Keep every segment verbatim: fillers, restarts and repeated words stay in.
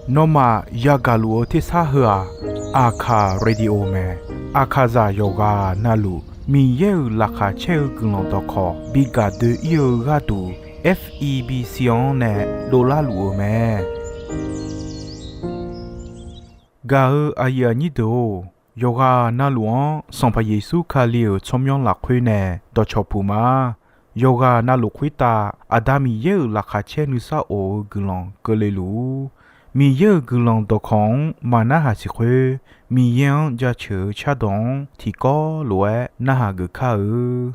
Nawmaf yagaq luf-eu tersar heu-aq, Aqkaq Radio mae. Aqkaqzaq yawqghaq navluf Miqyaer-euq laqkhaq caer-eu guiqlanq dawqkawq bi gaq doe-ir-eu gharduq, F E B C-anr nae dovlar luf-eu mae. Gaq-eu aqyuif aqnyir deuq-or, yawqghaq navluf-anr Sanqpaq Yeqsur Kali-euq tsawrmyanr lafkhoer nae dawqcawq puq ma. Yawqghaq navluf khoertav Aqda Miqyaer-euq laqkhaq caer nuisar of-eu guiqlanq keuvle luf-ur. Miqyaer-euq guiqlanq dawqkawq-anr maqnarhaq siq khoer, Miqyaer-anr jaceuq-eu cardawq-anr tiqkawv lof-aer narhaq geuf kar-eu.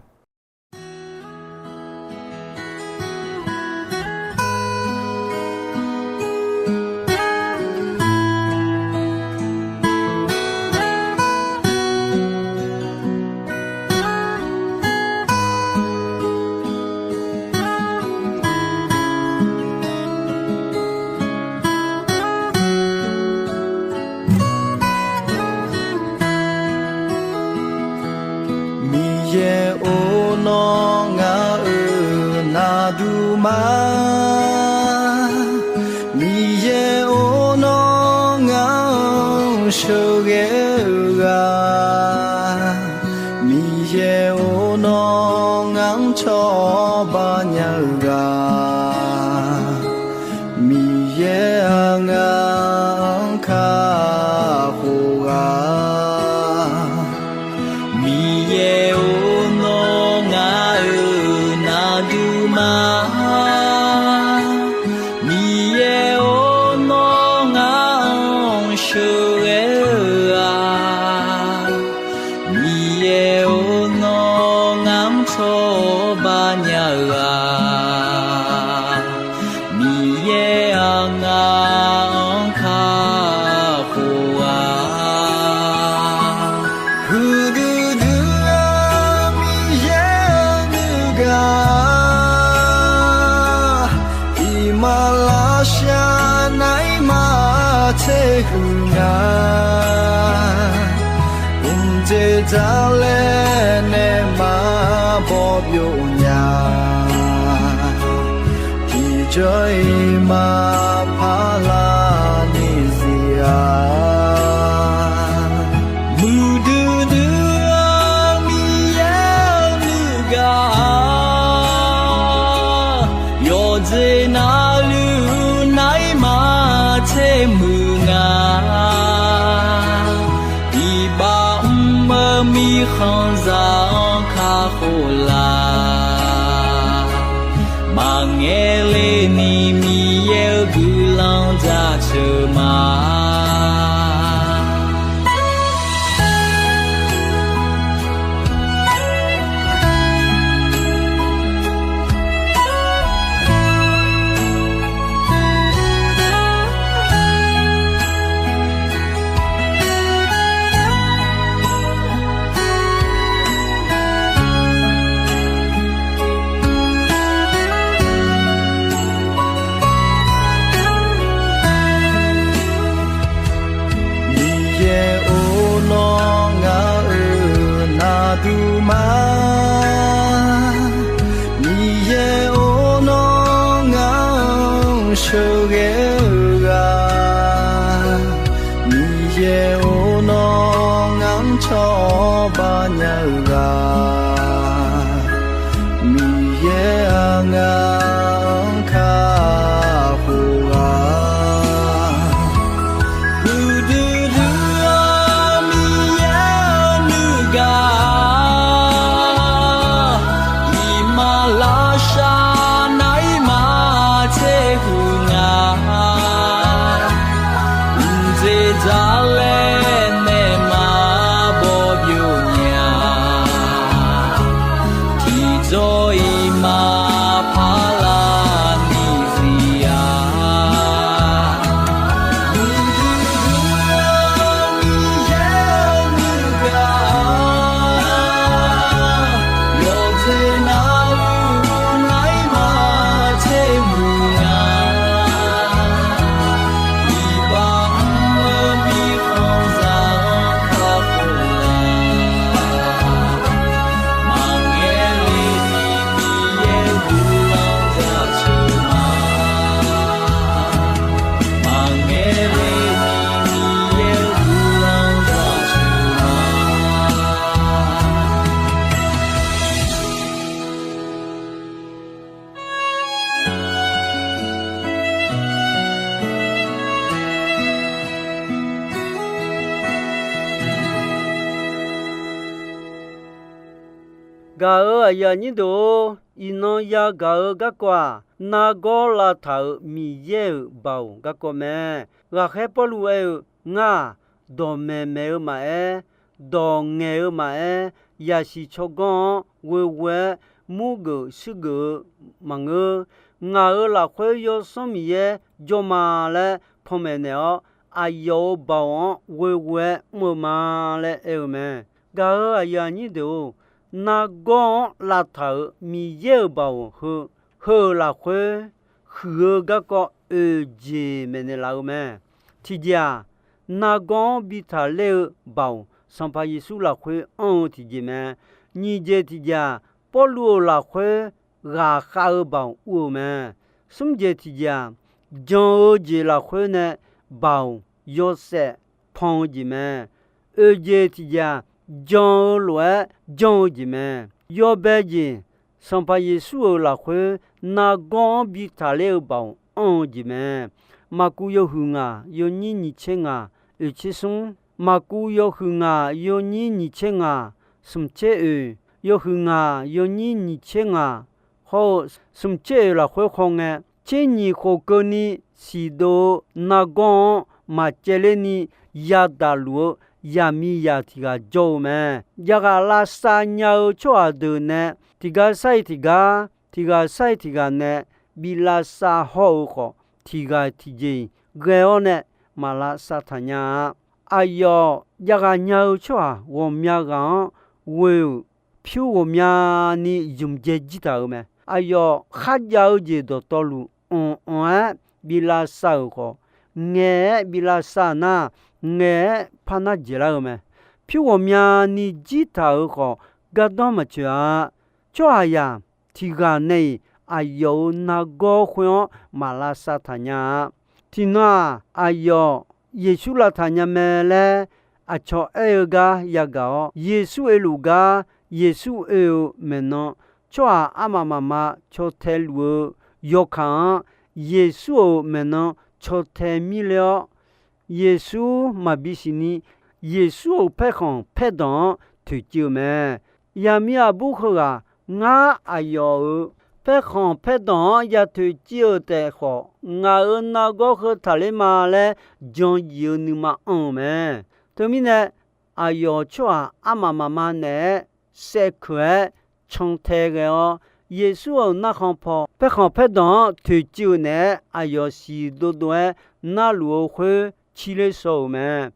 Miqyaer-or, nawr ngaq-euq navduq ma. Miqyaer-or, nawr ngaq-anr sheuqghae-eu ghaq. Miqyaer-or, nawr ngaq-anr cawba nya-eu ghaq. Miqyaer-aq, ngaq-anr kakhof ghaq. Miqyaer-or, nawr ngaq-euq navduq ma. Miqyaer-or, nawr ngaq-anr sheuqghae-eu ghaq. Miqyaer-or, nawr ngaq-anr cawba nya-eu ghaq. Miqyaer-aq, ngaq-anr kakhof ghaq. Huiqdui dui-eu Miqyaer-eu nuigaq, iqmalavshav naeq-aer maqtser huiq nga. Mqdzer dzaq laer nae maqbaw byov nya. Tiqjawr-iq maqpar lar ni zir-a. Muiqdui dui-eu Miqyaer-eu nuigaq, yawqjeq navluf naeq-aer maqtser muiq nga. Iqbax mr-eu mirkhanqzaq-anr kakhof laf. Maqngaeq le ni Miqyaer-eu guiqlanq jaceuq ma. Miqyaer-or, nawr ngaq-euq navduq ma. Miqyaer-or, nawr ngaq-anr sheuqghae-eu ghaq. Miqyaer-or, nawr ngaq-anr cawba nya-eu ghaq. Miqyaer-aq, ngaq-anr kakhof ghaq. Huiqdui dui-eu Miqyaer-eu nuigaq, iqmalavshav naeq-aer maqtser huiq nga. Mqdzer dzaq laer nae maqbaw byov nya. Gaq-euq aqyuif aqnyir deuq-or, iqnan yagaq-eu garkawv-aq, nargawr lavtaq-euq Miqyaer-euq baoq garkawv mae. Ghaqkhaer Pawrluv aer-eu, Ngar-aq, dawqmaeq maeq-eu maqaer, dawq ngaeq-eu maqaer, yasiq tsawrganr-anr ghoeghoe-aer murgeuf shuirgeuf-eu maqngeur. Ngaq-euq lafkhoer Yawsanr Miqyaer jawr ma laer panmaeq naeq-awr, aqyawf-euq baoq-anr ghoeghoe-aer mr-eu ma laer aer-eu mae. Gaq-euq aqyuif aqnyir deuq-or, nargawr-anr lavtaq-euq Miqyaer-euq baoq heu, heu-euq lafkhoer huiq-eu garkawv oeq jeq maeqnaeq laf-eu mae. Tiqjeq-aq, nargawr-anr bi taqler-eu baoq Sanqpaq Yeqsur lafkhoer anr-eu tiqjeq mae. Nyiq jeq tiqjeq-aq, Pawrluv-euq lafkhoer ghaqkhav-eu baoq ur-eu mae. Smr jeq tiqjeq-aq, jan-eu jeq lafkhoer nae baoq yawshaef pan-eu jeq mae. Oeq jeq tiqjeq-aq, jan-eu lof-aer janr-eu jeq mae. Yawbae jeq, Sanqpaq Yeqsur-euq lafkhoer nargawr-anr bi taqler-eu baoq anr-eu jeq mae. Maqkuv yawhuiq ngaq yawnyir nyiq tser ngaq oeq tser smr, Maqkuv yawhuiq ngaq yawnyir nyiq tser ngaq smq tser oeq, yawhuiq ngaq yawnyir nyiq tser ngaq hawr-eu smq tser oeq lafkhoer khawngae, tser nyiq khof keuvni siqdov-eu nargawr-anr maqcaevler ni yadaq luf-eu yaqmiqzaq tiq ghaq jawr-eu mae. Yaqghaq lavsav nya-eu tsawrhaq deuq nae tiqgar sar-iq tiqgar, tiq ghaq sar-iq tiq ghaq nae bi lavsav hawr-eu khawf, tiq ghaq tiqjeq-iq ghae-awr nae maq lavsav taq nya-a. Aqyawf yaqghaq nya-eu tsawrhaq ghawqmya ghaq-anr ghoe-euq pyur ghawqmyani zmq dzae jir taq-euq mae. Aqyawf kharjav-eu jeq dawqtawvluf anq-anq-aer bi lavsav-euq khawf, ngaeq-aer bi lavsav nar, ngaeq-aer par nar dzaeqlar-eu mae. Pyur ghawqmyani jir taq-euq khawf, gardanr maqtsoeq-a. Tsawrhaqzaq tiq ghaq nae-iq aqyawf-euq nargawr khoer-anr maq lavsav taq nya-a. Tiqnan-aq, aqyawf Yeqsur lavtaq nya mae laer aqcawq aer-eu gar yagaq-awr, Yeqsur oeluf gar Yeqsur oe-eu maeqnan, tsawrhaq armaf mafma caw tae luf-eu yawkaq-anr, Yeqsur-euq maeqnan caw tae mirler-awr, Yeqsur maqbi siqni, Yeqsur-euq paerkhanq paerdanq-anr toeqciv-eu mae. Yaqmiq aqbur heughaq, ngar aqyawf-euq paerkhanq paerdanq-anr ya toeqciv-euq taef khawf, ngaq-euq nargawr heu taqler ma laer jan yif-eu nuima anr-eu mae. Teumirnae, aqyawf tsawrhaq armaf mafma naeq-aer saevkeuq-aer cantae ghae-awr, Yeqsur-euq narkhan paw paerkhanq paerdanq-anr toeqciv-eu naeq-aer aqyawf siq dovdov-aer narluf-eu khoer cirler shaw-euq mae.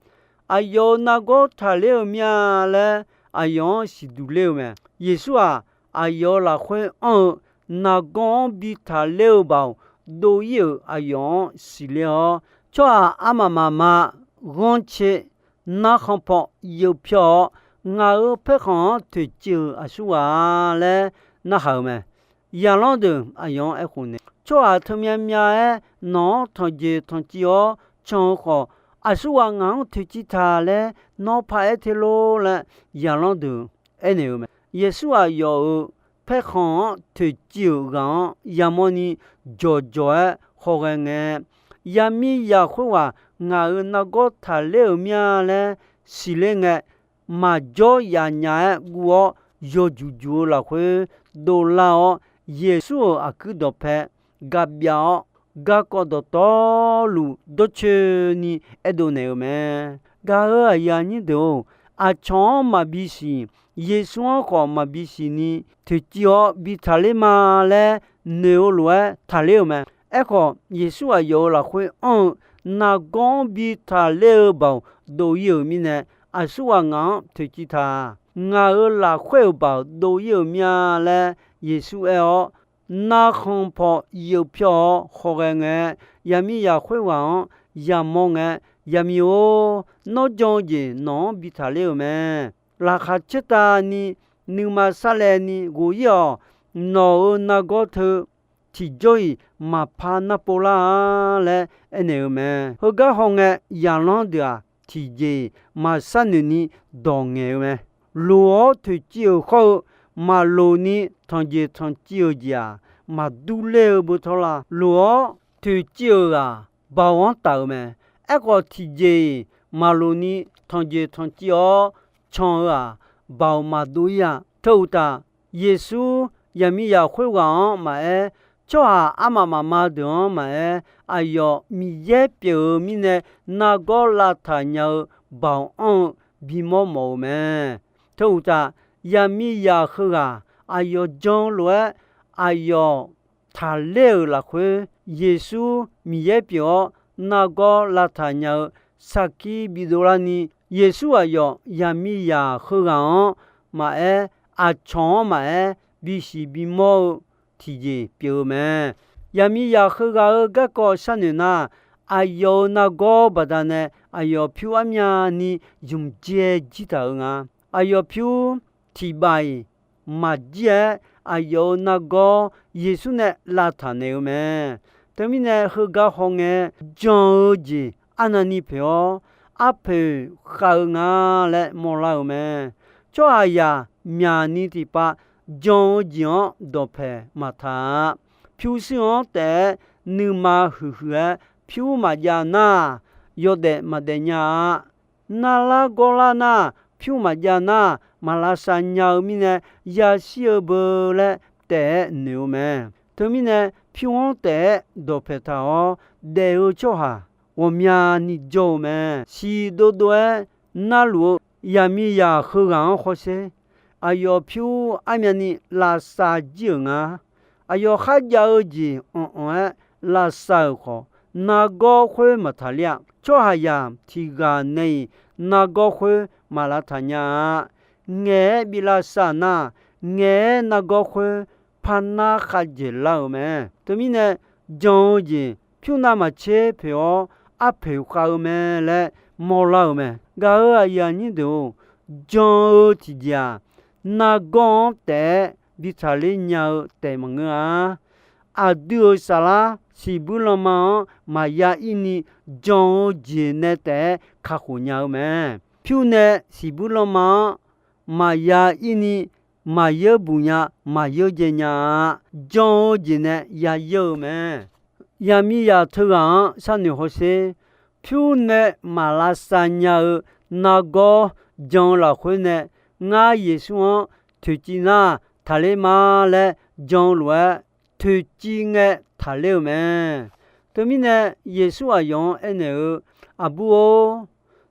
Aqyawf-euq nargawr taqler-eu mir-a laer aqyawf-anr siqduq ler-eu mae. Yeqsur-aq, aqyawf-euq lafkhoer anr-eu nargawr-anr bi taqler-eu baoq dov-ir-euq aqyawf-anr siqler-awr, tsawrhaq armaf mafma ghanrcae narkhan paw yeuvpyawr-awr, ngaq-euq paerkhanq-anr toeqciv-euq aqsurghaq-a laer narhaq-eu mae. Zaqlanr deuq aqyawf-anr aerkhof nae, tsawrhaq teumyav myav-aer nawq-anr tanqjeq tanqciv-awr can-eu khawf, aqsurghaq ngaq-anr toeqciv taq laer nawr paraer te lor laer zaqlanr deuq aernaeq-eu mae. Yeqsur aqyawf-euq paerkhanq-anr toeqciv-euq ghaq-anr yamawrni jawqjawq-aer hawghae ngae, yaqmiqzaq khoerghaq ngaq-euq nargawr taqler-euq mir-a laer siqler ngae, maqjawr yaf nya-aer guv-awr yawjuq juq-eu lafkhoer dovlar-awr, Yeqsur-euq aqkuir dawqpae gaqbyav-awr, garkawv dawqtawvluf dawrcoeni aerdov naeq-eu mae. Gaq-euq aqyuif aqnyir deuq-or, aqcawq-anr maqbi siq, Yeqsur-anr khawf maqbi siqni toeqciv-awr bi taqler ma laer noeq-eu lof-aer taqler-euq mae. Aerkhawf, Yeqsur aqyawf-euq lafkhoer anr-eu nargawr-anr bi taqler-eu baoq dov-ir-euq mirnae, aqsurghaq ngaq-anr toeqciv taq. Ngaq-euq lafkhoer-euq baoq dov-ir-euq mir-a laer Yeqsur aer-awr, narkhan paw yeuvpyawr-awr hawghae ngae, yaqmiqzaq khoerghaq-anr yamawr ngae, Yaqmiq-or, nawr jan-eu jeq nawq-anr bi taqler-euq mae. Laqkhaq caertavni nuima sarlaevni ghof-ir-awq. Nawq-euq nargawr teu tiqjawr-iq maqpar narpov lar-a laer aernaeq-eu mae. Heugar hawngae, zaqlanr deuq-aq, tiqjeq-iq maqsharnoeq ni dawq ngaeq-eu mae. Loq-awr toeqciv-euq khawr-eu, maqloq ni tanqjeq tanqciv-euq jeq-aq, maqdur ler-eu beu tawr la. Loq-awr toeqciv-euq ghaq baoq-anr taf-euq mae. Aerkhawf, tiqjeq-iq maqloq ni tanqjeq tanqciv-awr can-eu-aq, baoq maqdov-ir-a. Teu uqtaf, Yeqsur yaqmiqzaq khoerghaq-anr maqaer, tsawrhaq armaf mafma deuq-anr maqaer, aqyawf Miqyaer pyeuf-eu mirnae nargawr lavtaq nya-eu baoq anr-eu bimawr mawf-eu mae. Teu uqtaf, yaqmiqzaq heughaq aqyawf jan-eu lof-aer aqyawf taqler-euq lafkhoer, Yeqsur Miqyaer pyeuf-awr nargawr lavtaq nya-eu sarkir bidov larni, Yeqsur aqyawf yaqmiqzaq heughaq-anr maqaer, aqcawq-anr maqaer, bisiq bimawr-eu tiqjeq pyeuf-eu mae. Yaqmiqzaq heughaq-euq garkawv sharnoeq nar, aqyawf-euq nargawr baqdanae aqyawf pyur armyavni zmqdzae jir taq-eu nga. Aqyawf pyur tiqbaq-iq maqjir-aer, aqyawf-euq nargawr Yeqsur nae lavtaq naeq-eu mae. Teumirnae, heugar hawngae jan-eu jeq arnavni poeq-awr, arpoeq khav-eu nga laer mawrlar-euq mae. Tsawrhaqzaq myaqni tiqpav jan-eu jeq-anr dawqpaeq maqtaq-a. Pyurshuir-anr taef-aer nuima huiqhuiq-aer pyur maqjav nar, yawdaef maqdaef nya-a. Narlar gawrlar nar, pyur maqjav nar, maq lavsav nya-eu mirnae, yashir-eu beu laer taef-aer noeq-eu mae. Teumirnae, pyur-anr taef-aer dawqpaeq taq-awr daef-eu tsawrhaq ghawqmyani jawr-eu mae. Siq dovdov-aer narluf-eu yaqmiqzaq heughaq-anr hawsher. Aqyawf pyur armyavni lavsav jir-euq nga. Aqyawf kharjav-eu jeq anq-anq-aer lavsav-euq khawf, nargawr khoer maqtaqler-a. Tsawrhaqzaq tiqghaq nae-iq nargawr khoer maq lavtaq nya-a. Ngaeq-aer bi lavsav nar, ngaeq-aer nargawr khoer parnar khavdzaeq lar-euq mae. Teumirnae, jan-eu jeq pyur navmaqtser poeq-awr arpoeq khav-eu mae laer mawrlar-euq mae. Gaq-euq aqyuif aqnyir deuq-or, jan-eu tiqjeq-aq, nargawr-anr taef-aer bi taqler nya-eu taef maqngeur-a. Aqdui-euq saflar siqbuir lanma-anr maqya ir ni jan-eu jeq nae taef-aer kakhof nya-eu mae. Pyur nae siqbuir lanma-anr maqya ir ni maqyeur buq nya, maqyeur dzae nya-a. Jan-eu jeq nae ya yeur-eu mae. Yaqmiqzaq teughaq-anr sharnoeq hawsher. Pyur nae maq lavsav nya-eu nargawr jan-eu lafkhoer nae, ngar Yeqsur-anr toeqciv nar taqler ma laer jan-eu lof-aer, toeqciv ngae taqler-euq mae. Teumirnae, Yeqsur aqyawf-anr aernaeq-eu, Aqbur-or,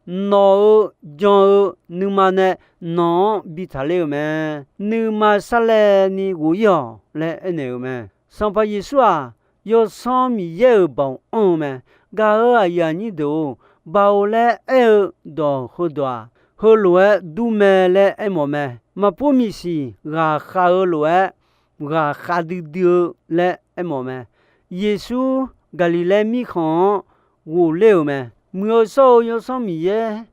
nawq-euq jan-eu nuima nae nawq-anr bi taqler-euq mae. Nuima sarlaevni ghof ir-awq laer aernaeq-euq mae. Sanqpaq Yeqsur-aq, Yawsanr Miqyaer-euq baoq anr-eu mae. Gaq-euq aqyuif aqnyir deuq-or, baoq laer aer-eu dawq heudawq-aq, heulof-aer dur mae laer aermawf mae. Maqpur miqsiq ghaqkhav-eu lof-aer, ghaqkhav duidui-eu laer aermawf mae. Yeqsur Gaqliqlaer mirkhanq-anr ghofler-euq mae. Muiq-eu shawr-eu Yawsanr Miqyaer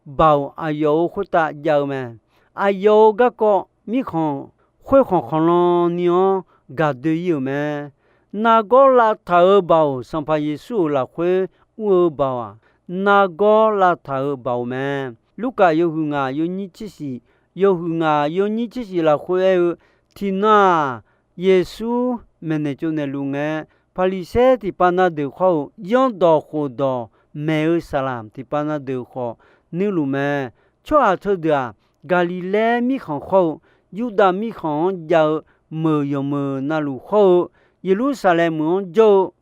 baoq aqyawf-euq khoertav jav-eu mae. Aqyawf-euq garkawv mirkhanq khoerkhanq khanqlan ni-anr gaqdoe ir-euq mae. Nargawr lavtaq-euq baoq Sanqpaq Yeqsur-euq lafkhoer ur-eu baoq-aq, nargawr lavtaq-euq baoq mae. Lurkaf yawhuiq ngaq yawnyir tser shif, yawhuiq ngaq yawnyir tser shif lafkhoer aer-eu, tiqnan-aq, Yeqsur maeqnaeq tsovnaeq luf ngae, Paqliqsaer tiqpav na deuq khawr-eu, Zanrdawq khofdawq maeq-eu saqlaq tiqpav na deuq khawf nuirluf mae. Tsawrhaq teudeuq-aq, Gaqliqlaer mirkhanq khawr-eu, Yurdav mirkhanq-anr jav-eu meuq yawqmeuq na luf khawr-eu, Yeqlursaqlaeq meuq-anr jawr-eu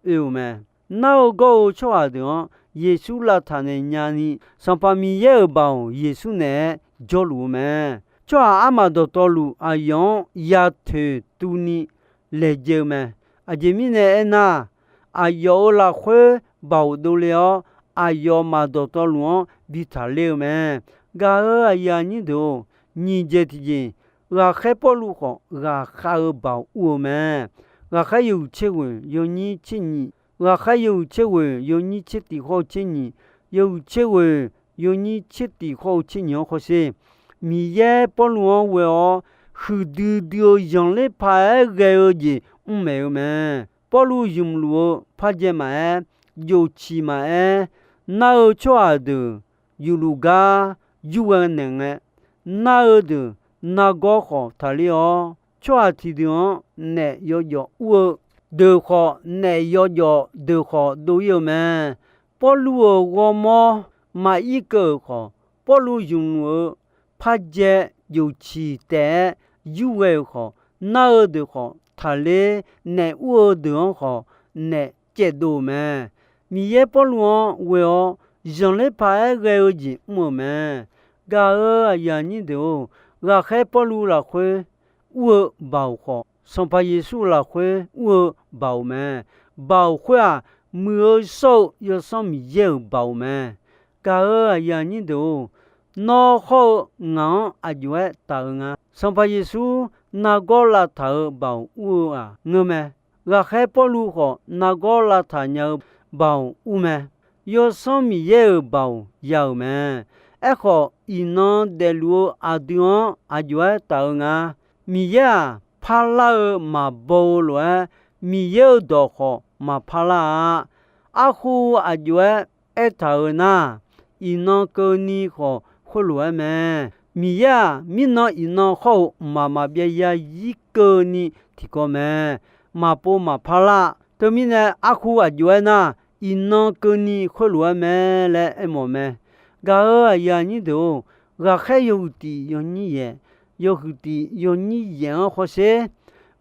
oe-euq mae. Nar-eu gawr-eu tsawrhaq deuq-anr Yeqsur lavtaq naeq nyani, Sanqpaq Miqyaer-euq baoq Yeqsur naeq-aer jawrluf-eu mae. Tsawrhaq armaf dawqtawvluf aqyawf-anr yatoeq tuvni laejae-eu mae. Aqjeq mirnae aernar, aqyawf-euq lafkhoer baoq dovle-awr, aqyawfmaf dawqtawvluf-anr bi taqler-eu mae. Gaq-euq aqyuif aqnyir deuq-or, nyiq jeq tiqjeq, ghaqkhaer Pawrluv khawf ghaqkhav-eu baoq ur-eu mae. Ghaqkhaer yawhuiq tser ghoeq yawnyir tser nyiq, ghaqkhaer yawhuiq tser ghoeq yawnyir tser tif khawr-eu tser nyiq, yawhuiq tser ghoeq yawnyir tser tif khawr-eu tser nyiq-anr hawsher. Miqyaer Pawrluv-anr ghoe-awr, huiqdui dui-eu zanqler paq-aer ghae-eu jeq mr maeq-eu mae. Pawrluv zmqluf-eu parjae maqaer, jofciq maqaer, nar-eu tsawrhaq deuq yufluf gar yurghae naeq ngae, nar-eu deuq nargawr khawf taqler-awr, tsawrhaq tiqdeuq-anr naef yawjawf ur-eu deuq khawf, naef yawjawf deuq khawf dov ir-eu mae. Pawrluv-euq ghawrmawr maqir keuv-euq khawf, Pawrluv zmqluf-eu parjae jofciq taef-aer yurghae-euq khawf, nar-eu deuq khawf taqler, naef ur-eu deuq-anr khawf naef caevdov-euq mae. Miqyaer Pawrluv-anr ghoe-awr zanqler paq-aer ghae-eu jeq mr-euq mae. Gaq-euq aqyuif aqnyir deuq-or, ghaqkhaer Pawrluv lafkhoer ur-eu baoq khawf, Sanqpaq Yeqsur lafkhoer ur-eu baoq mae. Baoq khoer-aq, muiq-eu shawr-eu Yawsanr Miqyaer-euq baoq mae. Gaq-euq aqyuif aqnyir deuq-or, nawr hawr-eu ngaq-anr aqjox-aer taf-eu nga. Sanqpaq Yeqsur nargawr lavtaq-euq baoq ur-eu-aq ngeur mae. Ghaqkhaer Pawrluv khawf nargawr lavtaq nya-eu baoq ur mae. Yawsanr Miqyaer-euq baoq ya-euq mae. Aerkhawf, iqnan daefluf-eu aqdui-anr aqjox-aer taf-eu nga. Miqyaer-aq, parlar-eu maqbaw-eu lof-aer, Miqyaer-euq dawq khawf maqpar lar-a. Arkhu aqjox-aer aertaq-euq nar, iqnan keuvni khawf khoerlof-aer mae. Miqyaer-aq, mirnan iqnan hawr-eu mqmaq maqbyav zarzir keuvni tiqkawv mae. Maqpov maqpar lar. Teumirnae, arkhu aqjox-aer nar, iqnan keuvni khoerlof-aer mae laer aermawf mae. Gaq-euq aqyuif aqnyir deuq-or, ghaqkhaer yawhuiq tiq yawnyir yaeq, yawhuiq tiq yawnyir yaeq-anr hawsher.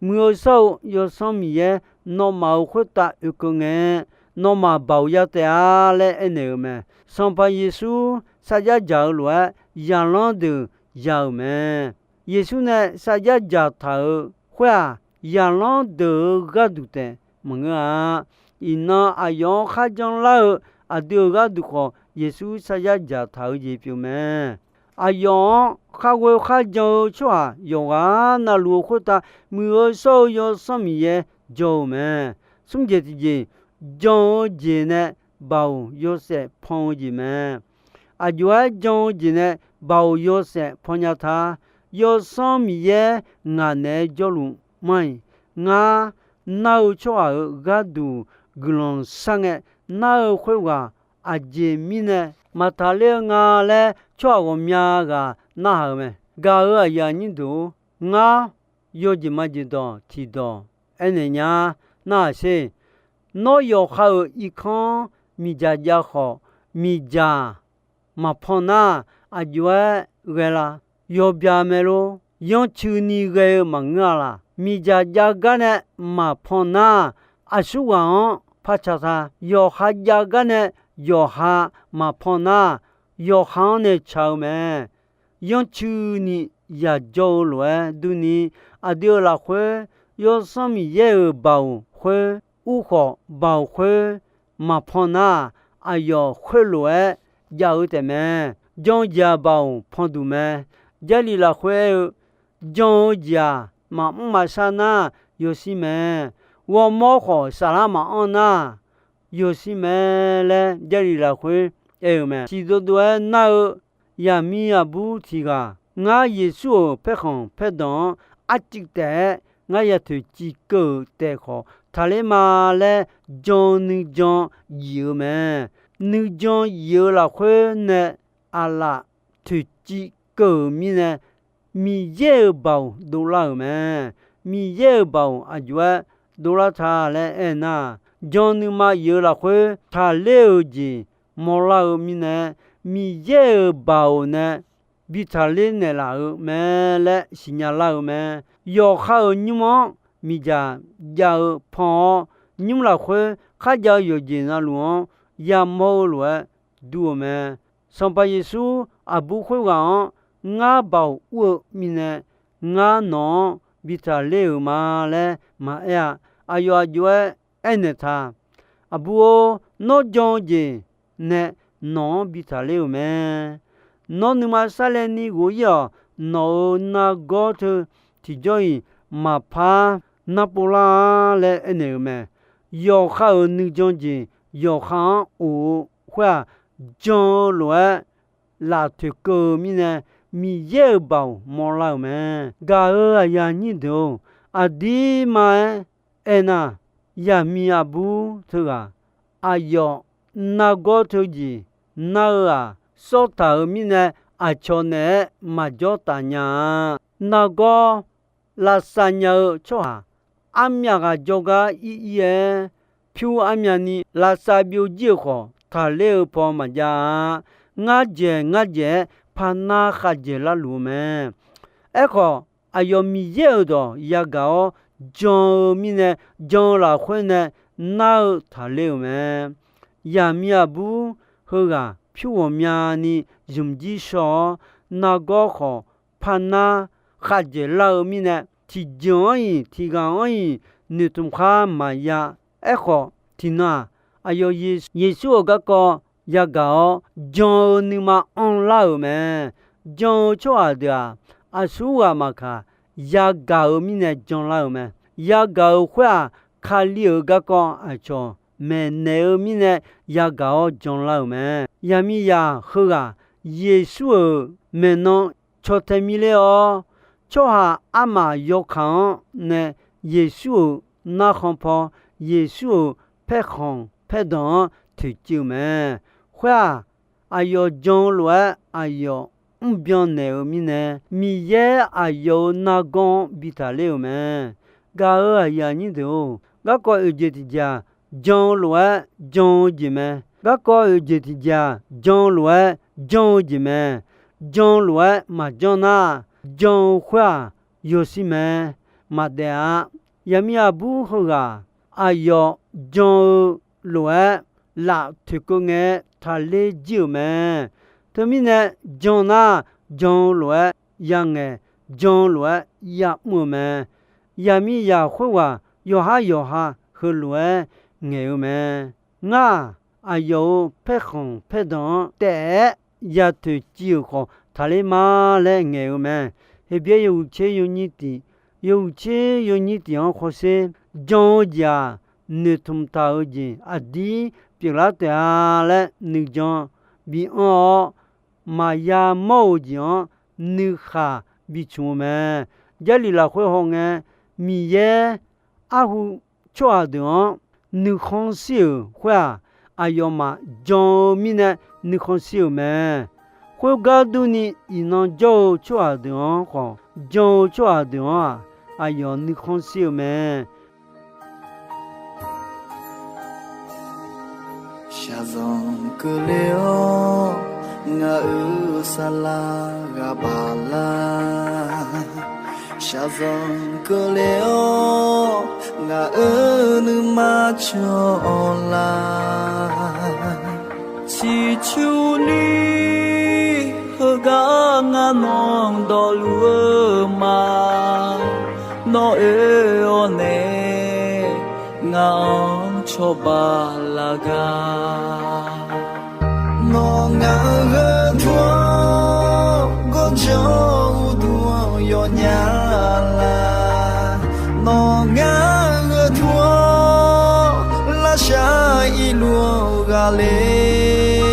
Muiq-eu shawr-eu Yawsanr Miqyaer nawmaf-euq khoertav oekeuv ngae, nawmaf baoq ya taef-a laer aernaeq-euq mae. Sanqpaq Yeqsur sarjax dzaq-eu lof-aer, zaqlanr deuq ya-euq mae. Yeqsur nae sarjax dzaqtaq-euq khoer-aq, zaqlanr deuq-euq gharduq taef maqngeur-a. Iqnan aqyawf-anr kharjan lar-eu aqdui-euq gharduq khawf, Yeqsur sarjax dzaqtaq-eu jeq pyeuf mae. Aqyawf-anr kharghoe kharjan-eu tsawrhaq yawqghaq navluf-eu khoertav, muiq-eu shawr-eu Yawsanr Miqyaer jawr-eu mae. Smr jeq tiqjeq, jan-eu jeq nae baoq yawshaef pan-eu jeq mae. Aqjox-aer jan-eu jeq nae baoq yawshaef pan nya ta. Yawsanr Miqyaer ngaq naeq-aer jawrluf mar-iq, ngar nar-eu tsawrhaq-euq gharduq guiqlanq shar ngae nar-eu khoerghaq, aqjeq mirnae maqtaq ler-eu nga laer tsawrhaq ghawqmya ghaq narhaq-eu mae. Gaq-euq aqyuif aqnyir deuq-or, ngar yawjeq majeq dawq tiqdawq aernaeq nya. Narhaq sher. Nawr yawqha-euq irkanr miqdzaq jav khawf, miqdzaq maqpan nar, aqjox-aer ghae la? Yawbya mae lor. Yanrcuini ghae-eu maqngeur-a laq? Miqdzaq jav gar nae maqpan nar, aqsurghaq-anr par ca ta. Yawqha jav gar nae yawqha maqpan nar, yawqha-anr nae ca-eu mae. Yanrcuini yajawr-eu lof-aer durni, aqdui-euq lafkhoer Yawsanr Miqyaer-euq baoq khoer ur khawf, baoq khoer maqpan nar, aqyawf khoerlof-aer jav-eu taefmae. Jan-eu jeq-aq baoq panduq mae. Jarlif lafkhoer aer-eu, jan-eu jeq-aq maqmr maqshar nar, yawshir mae. Ghawrmawr khawf saflar maqanr nar, yawshir mae laer Jarlif lafkhoer aer-eu mae. Siq dovdov-aer nar-eu zaqmiq aqbur tiq ghaq, ngar Yeqsur-euq paerkhanq paerdanq-anr arcuiv taef-aer ngar ya toeqciv keuv-euq taef khawf taqler ma laer jan nuijan jif-eu mae. Nuijan jif-eu lafkhoer nae aqlaf toeqciv keuv-euq mirnae, Miqyaer-euq baoq dovlar-euq mae. Miqyaer-euq baoq aqjox-aer dovlar ta laer aernar, jan nuima jif-eu lafkhoer taqler-euq jeq mawrlar-eu mirnae, Miqyaer-euq baoq nae bi taqler naeqlaf-euq mae laer siqnya lar-eu mae. Yawqha-euq nymr-anr miqdzaq jav-eu pan-awr, nymr lafkhoer kharjav-eu yawqjeq navluf-anr yamawr-eu lof-aer dur-eu mae. Sanqpaq Yeqsur aqbur khoerghaq-anr ngar baoq ur-eu mirnae, ngar nawq-anr bi taqler-euq ma laer maqaer-a. Aqyawf aqjox-aer aernaeq ta. Aqbur-or, nawr jan-eu jeq nae nawq-anr bi taqler-euq mae. Nawr nuima sarlaevni ghof-ir-awq. Nawq-euq nargawr teu tiqjawr-iq maqpar narpov lar-a laer aernaeq-euq mae. Yawqha-euq nuijan jeq yawqha-anr of-eu khoer-aq, jan-eu lof-aer laf toeqkeuv-eu mirnae, Miqyaer-euq baoq mawrlar-euq mae. Gaq-euq aqyuif aqnyir deuq-or, aqdirma-aer aernar, zaqmiq aqbur teughaq aqyawf nargawr teujeq nar-eu-aq, sawrtaq-euq mirnae aqcawq naeq-aer maqjawr taf nya-a. Nargawr lavsav nya-eu tsawrhaq armyaf ghaq jawrgar ir ir-aer, pyur armyavni lavsav byovjir-euq khawf, taqler-eu paw maqjav-a. Ngar dzaeq ngar dzaeq-aer par nar khavdzaeq larluf-eu mae. Aerkhawf, aqyawf Miqyaer-euq dawq yagaq-awr jan-eu mirnae, jan-eu lafkhoer nae nar-eu taqler-euq mae. Yaqmiq aqbur heughaq pyur ghawqmyani zmqjir shaw-awr, nargawr khawf parnar khavdzaeq lar-eu mirnae, tiqjeq-anr-iq tiqghaq-anr-iq noeqtmq khar maqya. Aerkhawf, tiqnan-aq, aqyawf Yeqsur-euq garkawv yagaq-awr jan-eu nuima anrlar-euq mae. Jan-eu tsawrhaq deuq-aq, aqsurghaq maqkaq, yagaq-euq mirnae janlar-euq mae. Yagaq-euq khoer-aq, Kali-euq garkawv aqcawq maeqnaeq-eu mirnae yagaq-awr janlar-euq mae. Yaqmiqzaq heughaq Yeqsur-euq maeqnan caw tae mirler-awr, tsawrhaq armaf yawkaq-anr nae Yeqsur-euq narkhan paw, Yeqsur-euq paerkhanq paerdanq-anr toeqciv-eu mae. Khoer-aq, aqyawf jan-eu lof-aer aqyawf mrbyan naeq-eu mirnae, Miqyaer aqyawf-euq nargawr-anr bi taqler-euq mae. Gaq-euq aqyuif aqnyir deuq-or, garkawv oeq jeq tiq jeq-aq, jan-eu lof-aer jan-eu jeq mae. Garkawv oeq jeq tiq jeq-aq, jan-eu lof-aer janr-eu jeq mae. Jan-eu lof-aer maqjanr nar, jan-eu khoer-aq, yawshir mae. Maqdaef-a. Yaqmiq aqbur heughaq aqyawf jan-eu lof-aer laf toeqkeuv ngae taqler jir-euq mae. Teumirnae, jan nar, jan-eu lof-aer yangaeq, jan-eu lof-aer yamr-eu mae. Yaqmiqzaq khoerghaq yawqhar yawqha heulof-aer ngaeq-eu mae. Ngar-aq, aqyawf-euq paerkhanq paerdanq-anr taef-aer ya toeqciv-euq khawf taqler ma laer ngaeq-eu mae. Heqbyaer yawhuiq tser yawnyir tiq, yawhuiq tser yawnyir tiq-anr hawsher, jan-eu jeq-aq, noeqtmq taq-eu jeq aqdir pyeuflar taef-a laer nuijan bianr-awr, maqya mawr-eu jeq-anr nuikhaq bicmq-eu mae. Jarlif lafkhoer hawngae, Miqyaer arhu tsawrhaq deuq-anr nuikhanr shir-euq khoer-aq, aqyawfmaf jan-eu mirnae nuikhanr shir-euq mae. Khoergar durni, iqnan jawr-eu tsawrhaq deuq-anr khawf, jan-eu tsawrhaq deuq-anr-aq, aqyawf nuikhanr shir-eu mae. Shaqzanq keuvle-awr ngaq-euq saqlaq ghaq baq lar. Shaqzanq keuvle-awr ngaq-euq nuima cawq-awr lar. Ciqcurni heugar ngar nawq dawqluf-eu ma. Nawr oe-awr nae ngaq-anr cawba laf gar. Nawr ngaq-euq gharduq-anr gawrjanr uqduq-anr yawnya laf. Nawr ngaq-euq gharduq-anr lavshar irluf-anr ghaqler.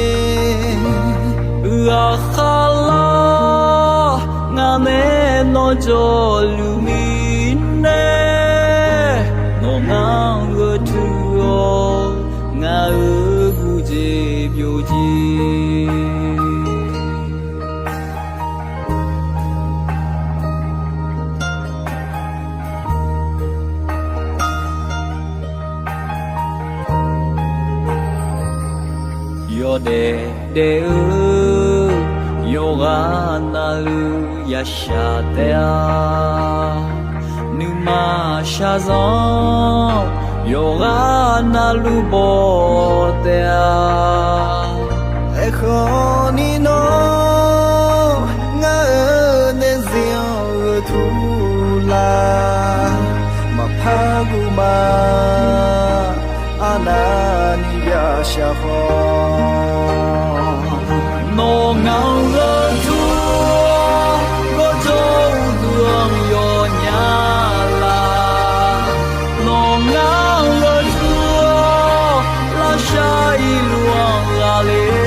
Ghaqkhav lar ngaq nae nawr jawrluf mirnae, nawr ngaq-euq gharduq-awr ngaq-euq gujeq byovjeq. Yawdaef daef-eu yawqghaq navluf yashaq taef-a. Nuima shaqzanq yawqghaq navluf baw taef-a. Aerkhawf ni nawr ngaq-euq daefzir-anr gheutaq laf. Maqpar guv ma, arnavni yashaq khawf. Nawr ngaq-euq gharduq-anr gawrjanr uqduq-anr yawnya laf. Nawr ngaq-euq gharduq-anr lavshar irluf-anr ghaqler.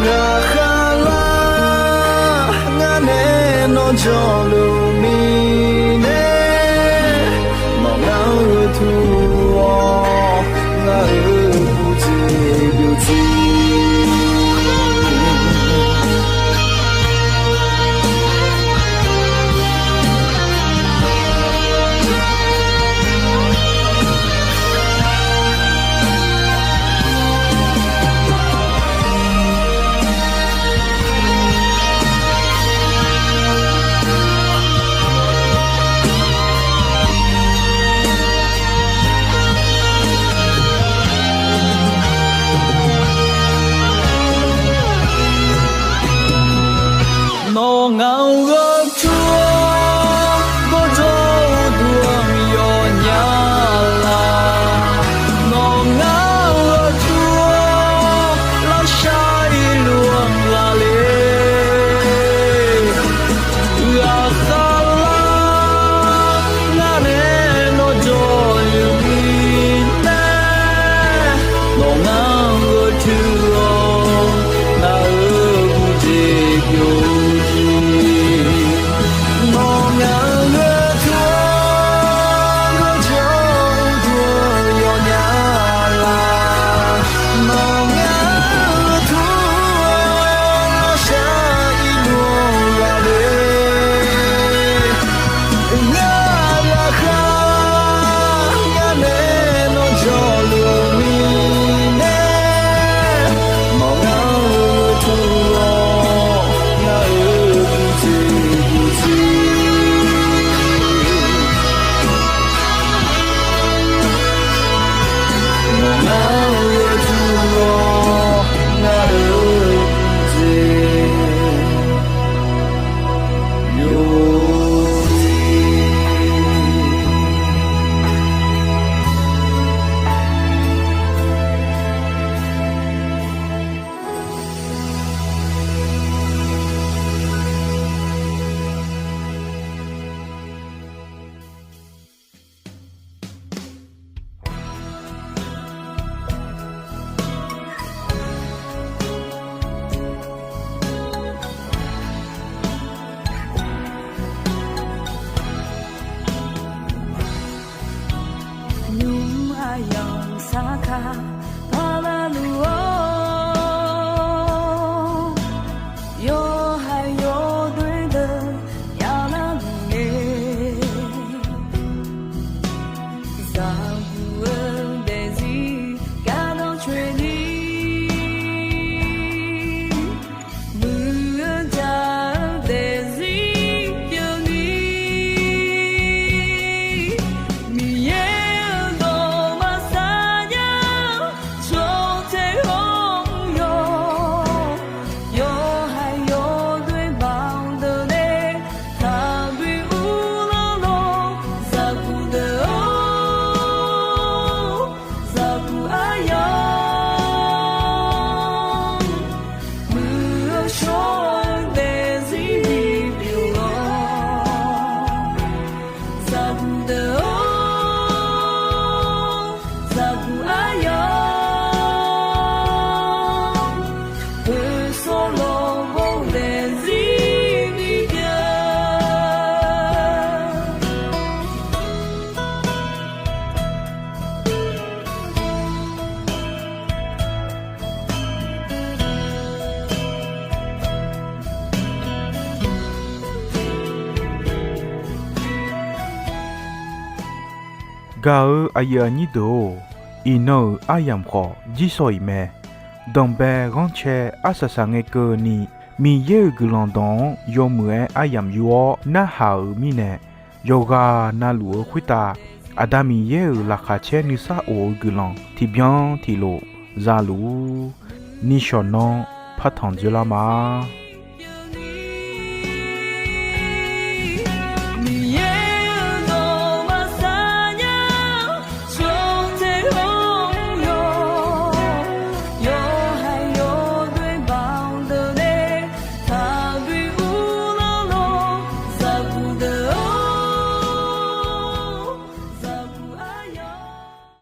Ghaqkhav lar ngaq nae nawr jawrluf mirnae, nawr ngaq-euq gharduq-awr ngaq-euq gujeq byovjeq. Yawsanr kaq parlar luf-awr, yawhaiq yawdoer deuq yavlar luf ngae, zaqguq-eu daefzir gardanr coeni, muiq-eu jaq-eu daefzir pyeufni, Miqyaer-euq dawq maqsar nya, tsawrtae-anr yawq, yawhaiq yawdoer baqdeuq nae taqbi uvlanr lawr, zaqguq deuq-or, zaqguq aryamq, muiq-eu shawr-eu daefzir bipyeuf-awr, zaqguq deuq-or, zaqguq aryamq, poeqsawr lawq ghawr daefzir bipyeuf. Gaq-eu aqyuif aqnyir deuq-or, iqnan-euq aryamq khawf jirsawq iq mae. Danqbae ghanrcae arsaq saqngae keuvni, Miqyaer-euq guiqlanq dawq-anr yawmuiq-aer aryamq yur-awr narhaq-euq mirnae, yawqghaq navluf-eu khoertav Aqda Miqyaer-euq laqkhaq caer nuisar of-eu guiqlanq tiqbyan tiqlof za luf-ur. Nishawq nanr partanq dzoerlar ma.